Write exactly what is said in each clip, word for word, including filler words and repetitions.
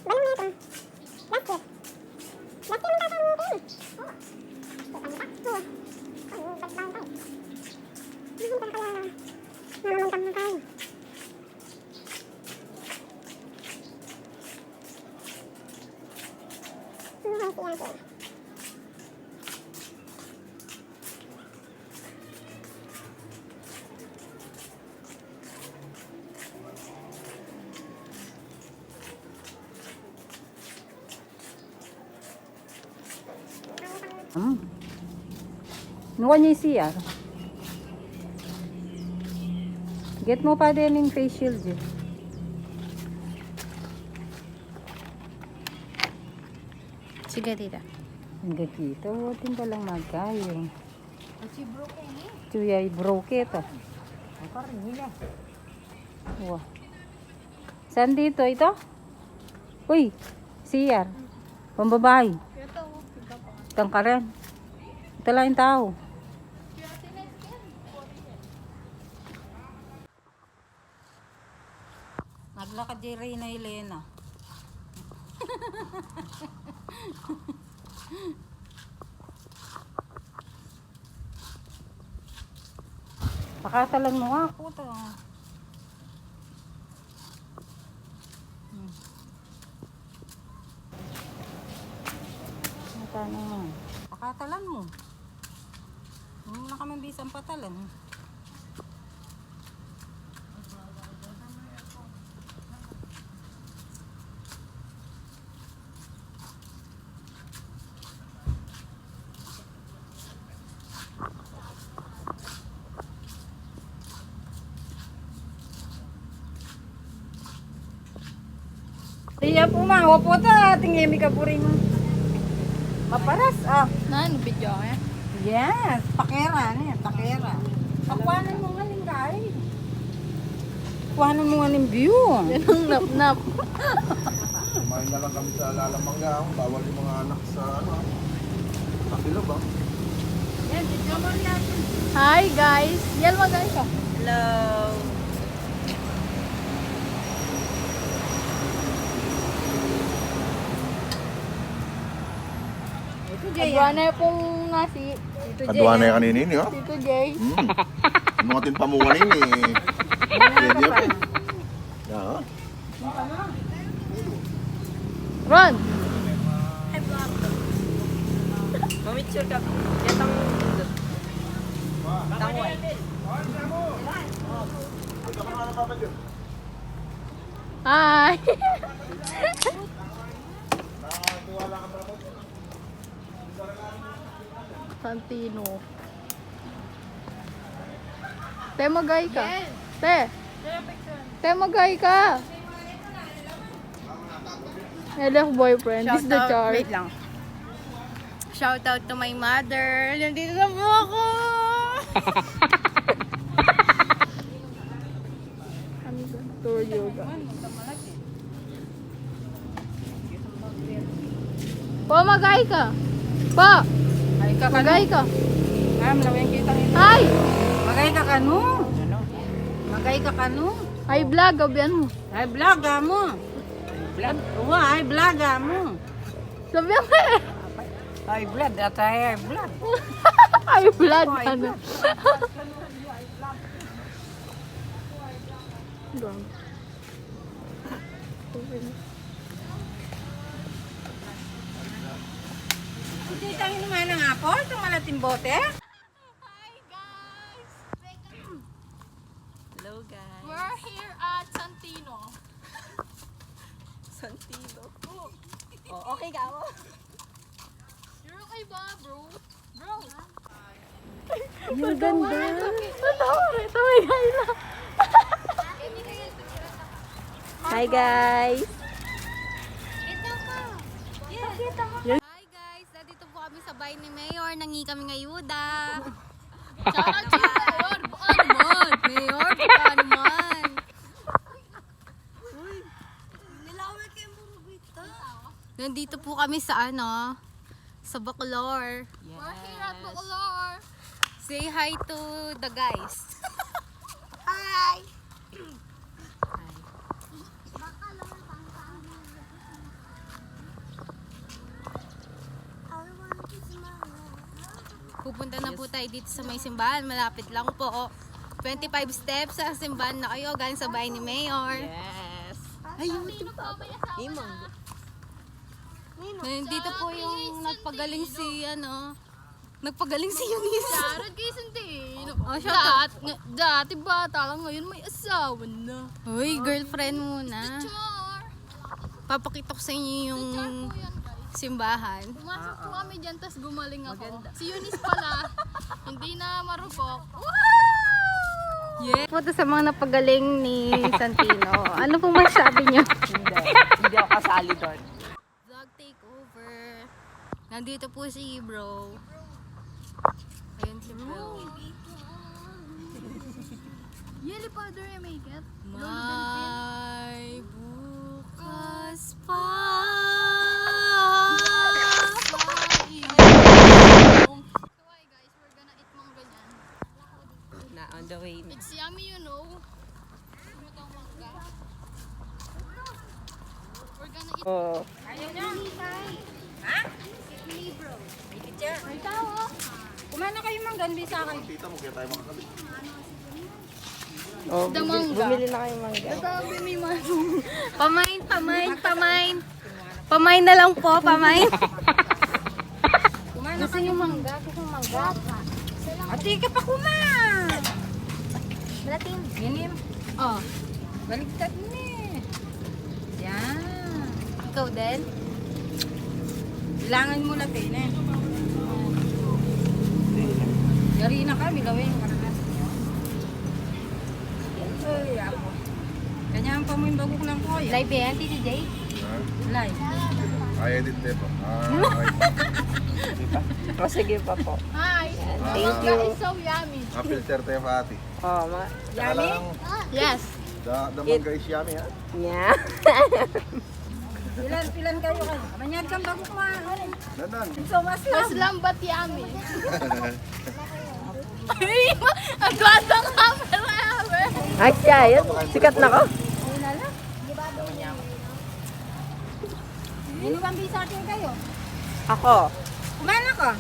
Balon na ito. Last year. Last year, nung tatang ito. Oh. Ito, ang sakto. Ang ganda, ang ganda. Ang ganda kaya, namamantam na tayo. Ang ganda kaya. Hmm. Nuan yu ing C R. Get mu pa ding face shield yu. Sige, tita. Ang gagita, o, atin palang magkain. Ati broke ini. Tuya, i broke ito. Ang karin nila. Wa. San dito ito? Uy, C R. Pambabae. Ito, o, ito pa. Itang karin. Ito lang ing tau. Naglakad ya i Reyna Elena. Pakatalan mu nga, puta. Hmm. Pakatalan mu. Huwag mu na kaming bisang patalan. Iya pu, ma, wa pu ta, ating imi kaburing. Maparas, ah. Nanu, video ka? Yes, pakera, ne, pakera. Pakuanan mu ngan ing guy. Kuanan mu ngan ing view. Yan ang napnap. Kumain na lang kami sa lalamang yaon. Bawal yung mga anak sa, ano, sa bilog, ah. Hi, guys. Yan, mag-, ano siya? Hello. Ito, Jay, ah. Adwa na pung nasi. Ito, Jay, adwa na ah. Yan kanini, oh. Ito, Jay. Hmm. Ano atin pamungan ini, eh. Pwede yan, eh. Yeah. Ron! Hi, vlog. Mamitsur ka. Yatang tangway. Hi! Santino. Te, mag-hi ka. Yes. Te. Te, mag-hi ka. I love boyfriend. This is the char. Shout out, wait lang. Shout out to my mother. Nandito na po ako. Ano ba? Tour yoga. Po, mag-hi ka. Po. Hi ka kanu. Mag-hi ka. Ay! Mag-hi ka kanu. Mag-hi ka kanu. Hi, vlog, abian mu. Hi, vlog, amu. Vlog. Wa, hi, vlog, amu. Sabian mu, eh. Hi, vlog, at hi, hi, vlog. Hi, vlog, hi, ano? Vlog. Iti itang inuman ng apple, itang malating bote. Hi, guys! Hello, guys. We're here at Santino. Santino. Oh. Oh, okay ka mo? You're okay ba, bro? Bro. Ang ganda. Ito, ito, may gala. Hi, guys. Hi, guys. Nandito po kami sa bahay ni Mayor. Nangi kami ngayuda. Shout out to you, Mayor. Baka naman. Mayor, baka naman. Nandito po kami sa ano, sa Bacolor. Yes. We're here at Bacolor. Say hi to the guys. Hi. Hi. Bacolor, Pampanga. Pupunta na po tayo dito sa may simbahan. Malapit lang po. Twenty-five steps sa simbahan na kayo. Galing sa bahay ni Mayor. Yes. Ay, YouTube pa. Imang. Nandito po yung nagpagaling si, ano, nagpagaling si Eunice. Shout out kay Santino. Oh, shout out. Dati, nga- dati bata lang, ngayon may asawa na. Uy, girlfriend muna. Char. Papakita ko sa inyo yung Char po yan, guys. Simbahan. Pumasok po kami dyan, tas gumaling ako. Maganda. Si Eunice pala, hindi na marupok. Woo! Yeah. Punta sa mga napagaling ni Santino. Ano pong masabi niyo? Hindi. Hindi ako kasali doon. Vlog takeover. Nandito po si bro. Ayan si bro. Yeli powder, may cat. May bukas pa. So, hi guys, we're gonna eat mangga dyan. Na on the way na. It's yummy, you know. We're gonna eat. Oh. Ayaw na. Ha? Ikaw, oh. Kumain na kayo, mangga, bisa kayo. Tita mo, kaya tayo makakabit. Oh, the mangga. Bumili na kayo mangga. Ito, bumi-, pamain, pamain, pamain. Pamain na lang po, pamain. Gusto niyo mangga? Gusto niyo mangga? Ati ka pa kuma. Malating. Inim. Oh. Baligtad ni. Yan. Ikaw din? Kailangan mo latin eh. Yari na kami, lawin. Ay, ako. Kanya ang pamuin bagok lang ko, eh. Live yan, Tito Jay? Ha? Live. Ay, edit tayo po. Ah, okay. O, sige pa po. Hi. Yan, thank you. It's so yummy. Ah, filter tayo, Pati. Oh, ma- Yummy? Yes. Da, da mangga is yummy, ha? Yeah. Ilan, ilan kayo kayo? Manyad kang bagok ma-, Nanan. So, mas mas lambat yummy. Ay, ang ganda ng camera, eh. Ay, siya, yun. Sikat na ko. Ayun na lang. Sino bang bisa atin kayo? Ako. Kumain ako.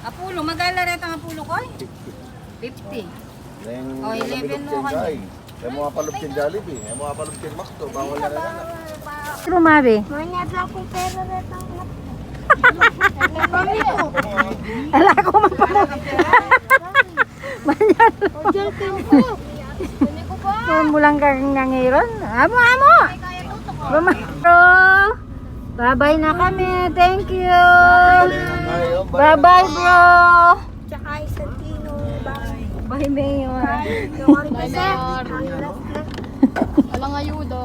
Apulo, magala reta ang apulo ko, eh. Fifty. Neng, oh, eleven mo kanya. Ay, e mo apalub king Jollibee, e mo apalub king McDo, bawal na rin. Lumabi. Manyad lang kung pera rin ang McDo. Ala ko man pa mo. Manyad. O, Jollibee po. Mulang kang nangiron. Amo, amo. Bumaro. Babay na kami. Thank you. Bye-bye, bro. Tsaka i Santino. Bye. Bye, Mayor. Bye, Mayor. Walang ayuda. Walang ayuda.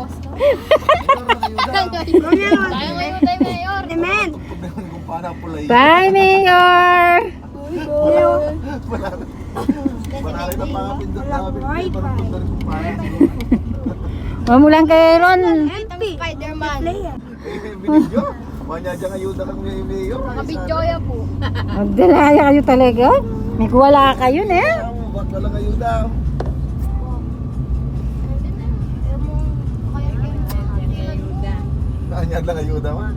Walang ayuda, Mayor. Amen. Bye, Mayor. Wala. Wala rin ang mga pindot namin. Bye, bye. Mamulang kay Aaron. Spider-Man. Eh, binidyo. Manya dyan ayuda kang may mayor. Nakabidyo ya po. Magdalaya kayo talaga. May kuwala kayo, ne? Ba't walang ayuda? Anyad lang ayuda, man.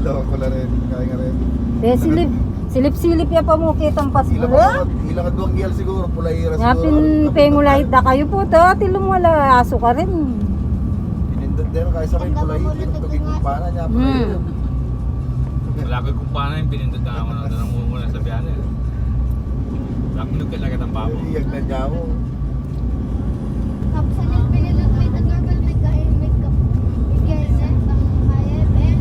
Loko la rin. Kaya nga rin. Eh, silip, silip-silip ya pa mu kitang Pasko. Ilang ka, ilang ka duang giyal siguro, pula ira siguro. Ngapin pengulahit da kayo po, ta, tilum wala aso ka rin. Pinindot din, kaya sa may pula ira, pinindot ko yung kumpana niya, pula ira. Hmm. Wala ko yung kumpana, yung pinindot na ako ng tanong mo muna sa biyahe. Wala ko nagkalagat ang babo. Iyag na niya ako. Tapos, ano yung pinindot, may tagal, may kain, may kap-, may kain, pang kaya, Ben.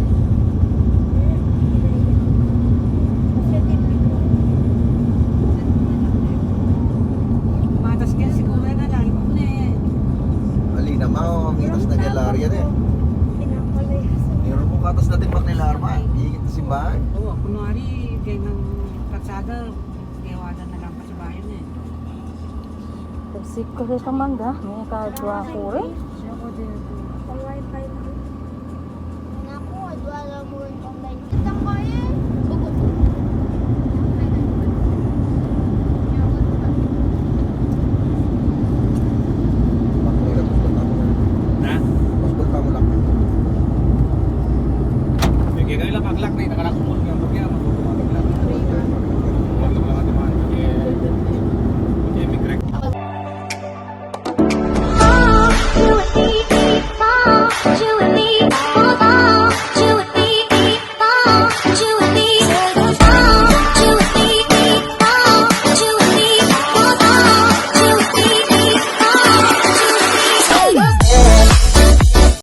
Matas ka siguro na, lalo ko na eh. Ali na, ma, ang itas na kay Larry yan eh. Meron po katas na timbak ni Larma, iikit na simbahan. Oo, kunwari, ganyan ang kalsada, gawa na lang pa sa bayan eh. Sip ko rin pamangga, may kadwa ko rin. Siya ko din. Ang wifi mo.